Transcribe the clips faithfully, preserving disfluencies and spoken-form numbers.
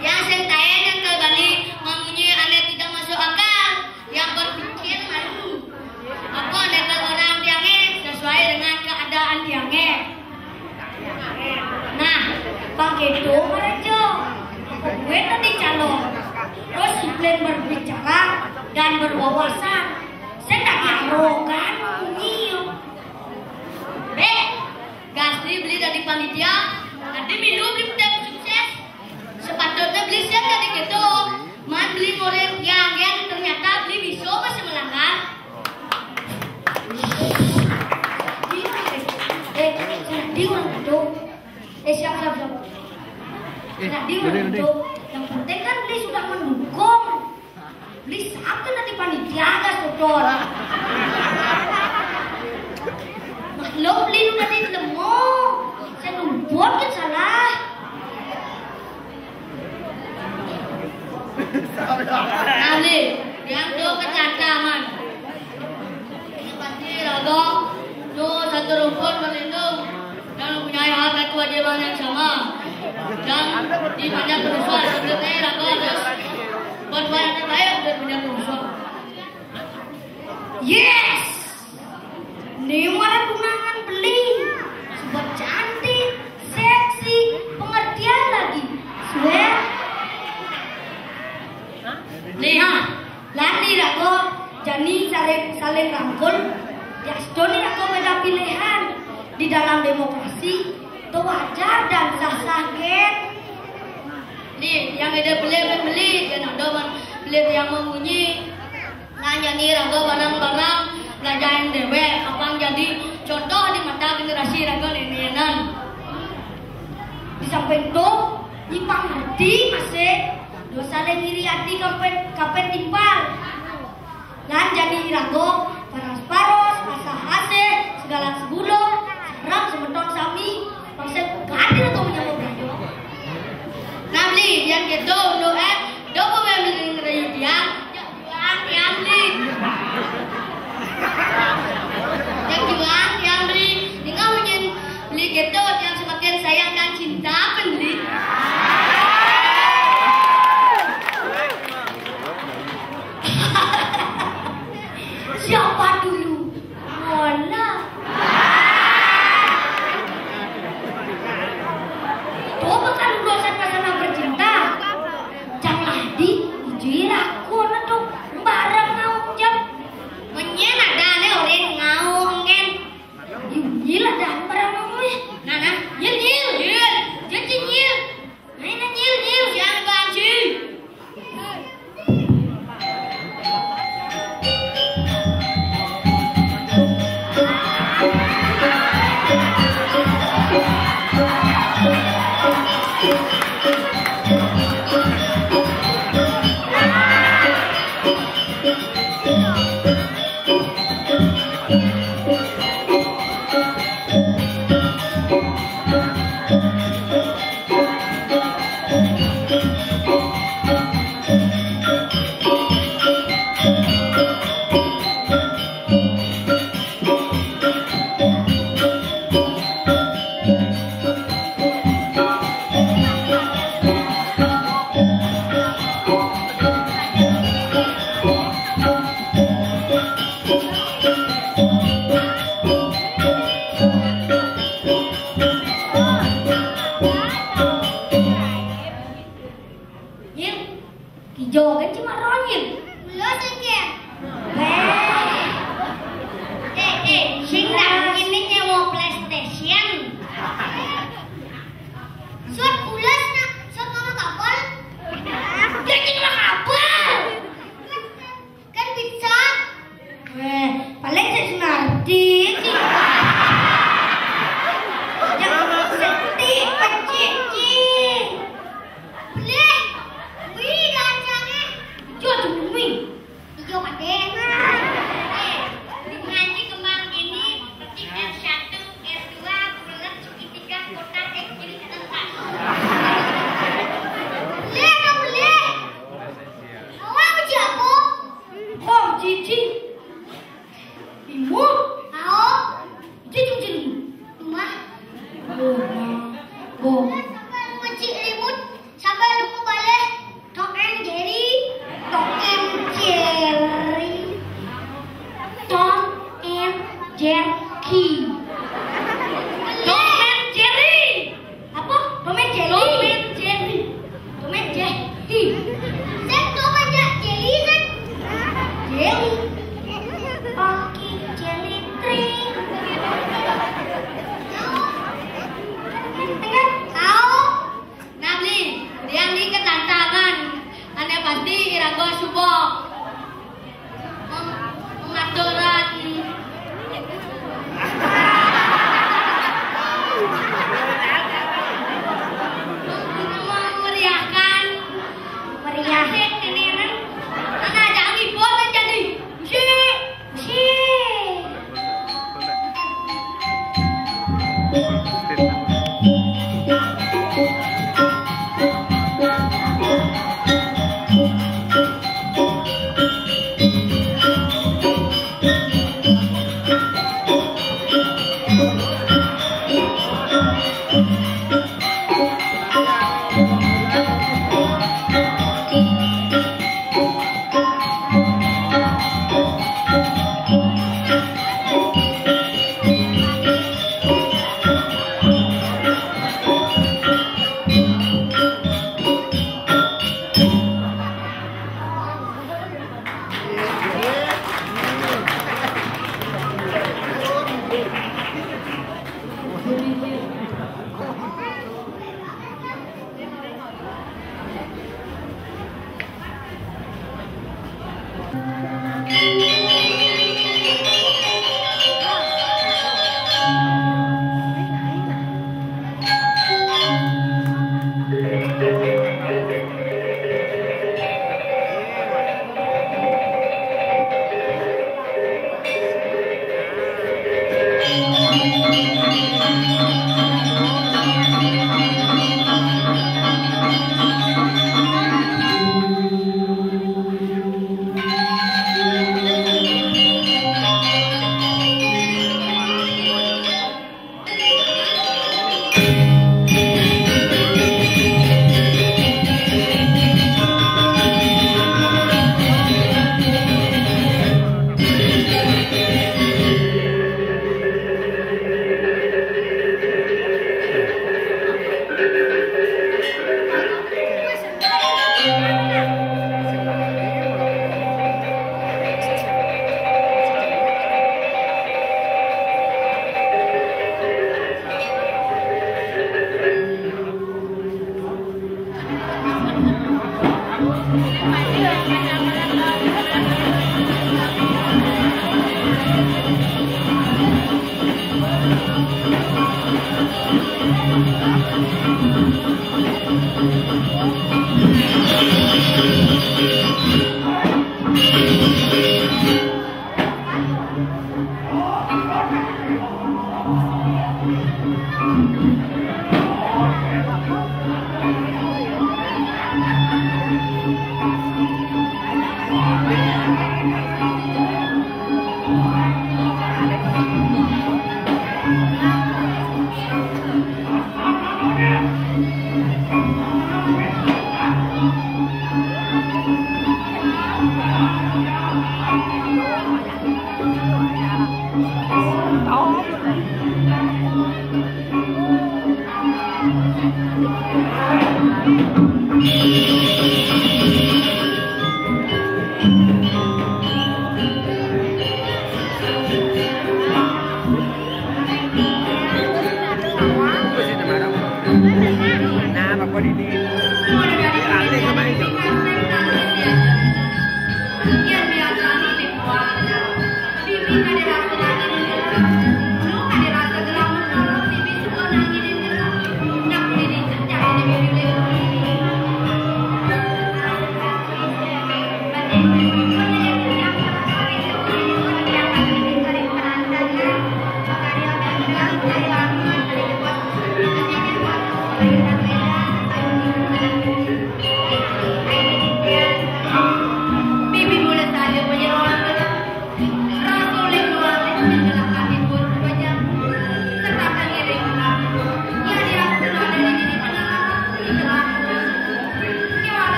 Yang sing taén yang ke Bali mamunyi ané tidak masuk akal, yang berpikir malu. Apa level orang tiangé sesuai dengan keadaan tiangé. Nah, pang kéto, Marajo. Apa bué tadi calon? Terus disiplin berbicara dan berwawasan. Sing tak arogan mamunyi. Bé, gas né beli dadi panitia, dadi milu beli tim sukses. Sepatutnya beli siap dadi kéto. Man beli ngoréng yang, yang ternyata beli bisa masih melanggar. Eh, jadi orang itu. Eh, siapa lagi? Jadi orang itu. Yang penting kan beli sudah mendukung. Beli siapa nanti panitia ada sodor. Maklum beli nanti lemo. Saya numput kan salah. Ahli, yang tu kecakaman. Ini pasti raga. Tu satu rumpun berlindung dan mempunyai hak dan kewajiban yang sama. Dan di banyak perusahaan sebenarnya raga harus berbuat yang terbaik untuk banyak perusahaan. Yes! Né marang tunangan beli. Sebab cantik, seksi, pengertian lagi. Swear. Nah, lagi raga jani saling, saling rangkul. Diastoni raga beda pilihan di dalam demokrasi. Itu wajar dan sah-sah gén. Nih, yang ada beli, beli, yang ada beli yang mamunyi. Nah, jani raga barang-barang belajarin déwék, apang jadi contoh di mata generasi raga nénénan. Di samping tu, nyipang ngerti masih dosa dan iri hati kapén, kapén timpal. Lan jani raga paras-paros, asah-asih, segala segulung, sareng semeton sami, maksud kadir atau menyambut raga. Nah, beli, yang gitu, lo, eh, do pemain beli ngerayu dia. Juang yang di. Yang juang yang di. Dengan menyen beli gitu yang semakin sayang dan cinta beli. Siapa dulu? Mona. Coba kan urusan pasangan bercinta. Cang Adi, ijui laku na tu, bareng ngau jam. Menyén ada né orang ngau ngén. Nyil ada bareng ngau eh. Nah, nah, nyil, nyil, nyil. Jadi nyil. Nah, nah, nyil, nyil. Siang banci. Nyil, kijo kan cuma ronyil. Lo sih, Jen. Weh. Eh, eh, sing dak ini nyewa PlayStation. Sut pulas nak, sut mama kabel. Dia cing lah kabel. Kan bisa. Weh, paling saya Sunardi, cing. Jangan sedih, pecik, cing. Beli. Wih, rancangnya. Jual cumi. Ijo, Pak Dé. Eh, ngaji kembang ini, petik R satu, R dua, bulat, segitiga, kotak, eh, kiri, tetas. Bok. Mem-, mengaturan. Memeriahkan. Meriah. Mana ada angin bola jadi. Musik. Musik.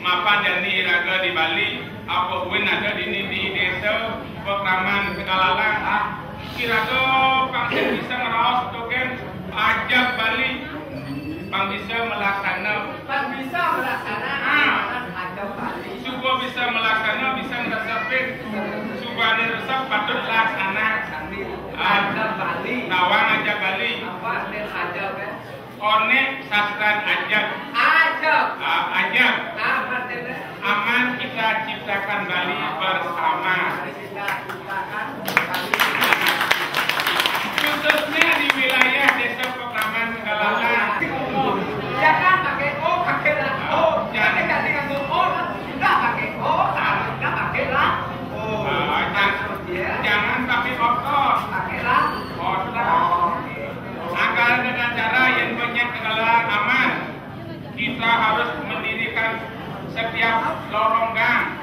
Mapan jani iraga di Bali, apa buin ada dini di desa Pakraman Tegalalang, ah, iraga pang sing bisa ngraos dogén ajeg Bali, pang bisa malaksana. Pang bisa malaksana. Ah. Ajeg Bali. Suba bisa malaksana, bisa ngresepin. Subané resep patut laksana. Ah. Ajeg Bali. Tawang ajeg Bali. Apa artin ajeg, ya? Oné sastran ajeg. Ajeg. Ah, ajeg. Ah, artinya? Aman kita ciptakan Bali bersama. Kita ciptakan Bali. Khususnya di wilayah Desa Pakraman Tegalalang. Jangan pakai O, pakai la O. Jangan. Jangan nganggo O, nggak pakai O, sama nggak pakai la O. Ah, jangan, jangan pakai otot. Pakai la O. Otot. Agar dengan cara yang banyak adalah aman. Kita harus mendirikan setiap lorong gang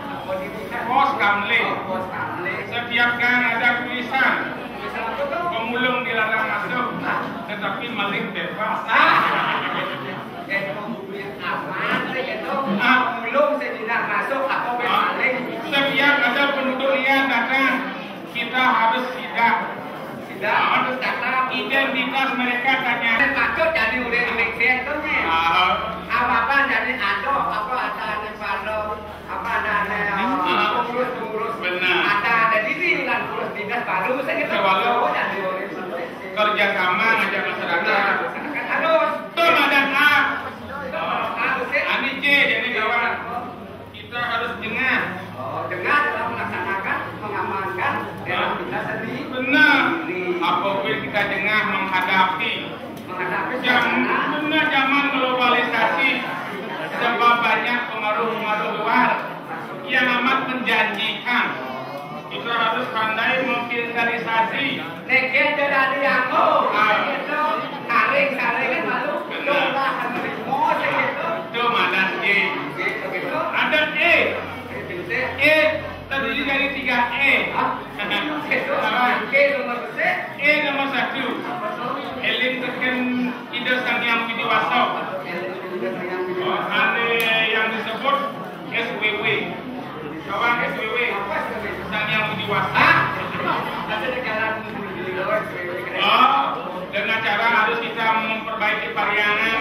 pos kamling. Setiap gang ada tulisan, "Pemulung dilarang masuk, tetapi maling bebas." Ah. Pemulung sing dilarang masuk, apa maling? Setiap ada penduduk liar datang, kita harus sidak. Sidak, harus cakap. Identitas mereka tanya. Patut jadi urang ring sén to, né. Ah. Apa-apa jadi ada, apa ada ané palo, apa ada ané, ah, pengurus-pengurus. Benar. Ada, ada diri lan pengurus dinas baru, saya kira. Kerja sama ngajak masyarakat. Masyarakat harus. Betul, ada A. Harus, ya. Ané C, jadi kawan. Kita harus jengah. Oh, jengah dalam melaksanakan, mengamankan daerah kita sendiri. Benar. Apa pun kita jengah menghadapi. Menghadapi. Jam-, benar, zaman globalisasi, sebab banyak pengaruh-pengaruh luar yang amat menjanjikan. Kita harus pandai memfilterisasi. Nek kita dari aku, ah, itu saring-saringan malu. Benar. Jumlah menerima, gitu. Itu mana sih? Gitu, gitu. Ada E. E terdiri dari tiga E. Hah? Itu apa? E nomor besar. E nomor satu. Apa tuh? Éling tekén Ida Sang Hyang Widi Wasa. Éling tekén Ida Sang Hyang Widi Wasa. Oh, ané yang disebut S W W. Kawan S W W. Apa S W W? Sang Hyang Widi Wasa. Hah? Ada di jalan. Oh, dengan cara harus kita memperbaiki pariangan.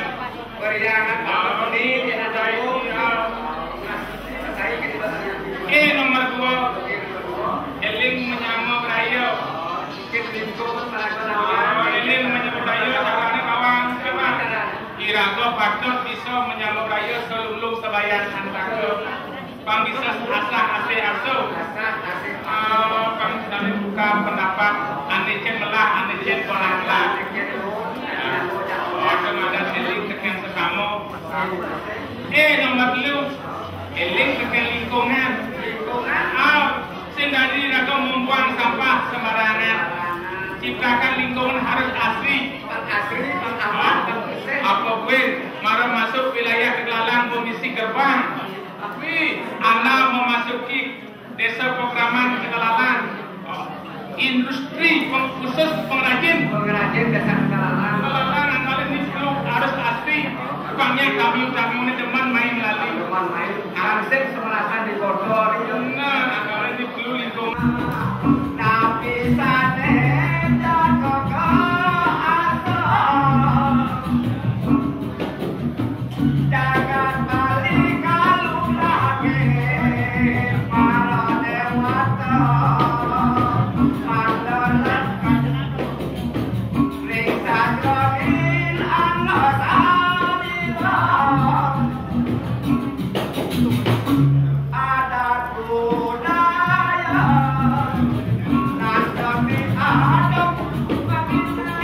Pariangan, apa nih? Jangan tahu. E nomor dua, éling menyama braya. Oh, éling menyama braya, carané kawan, kawan. Iraga patut bisa menyama braya salulung sabayan antaka. Pang bisa asah asih asuh. Ah, pang bisa buka pendapat, ané cén melah, ané cén ora melah. Ya. Oh, cuma ada éling tekén sesama. E nomor telu, éling tekén lingkungan. Lingkungan. Ah, sing dadi iraga membuang sampah sembarangan. Ciptakan lingkungan harus asri. Pang asri, pang aman, pang bersih. Apa kuwi, mara masuk wilayah Tegalalang, komisi gerbang. Tapi ana memasuki Desa Pakraman Tegalalang. Industri peng-, khusus pengrajin. Pengrajin Desa Tegalalang. Tegalalang angkal ini perlu harus asri. Pangnya kami utama ini demen main lali. Demen main. Hansip semerasan di Bogor. Nah, angkal ini perlu lingkungan. Tapi sané jaga asal. Jagat Bali kalulahé para déwata, mandelan ring sajeroning angasarira. Adat budaya, nandhani adat pamindih.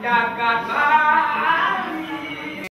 จากการมา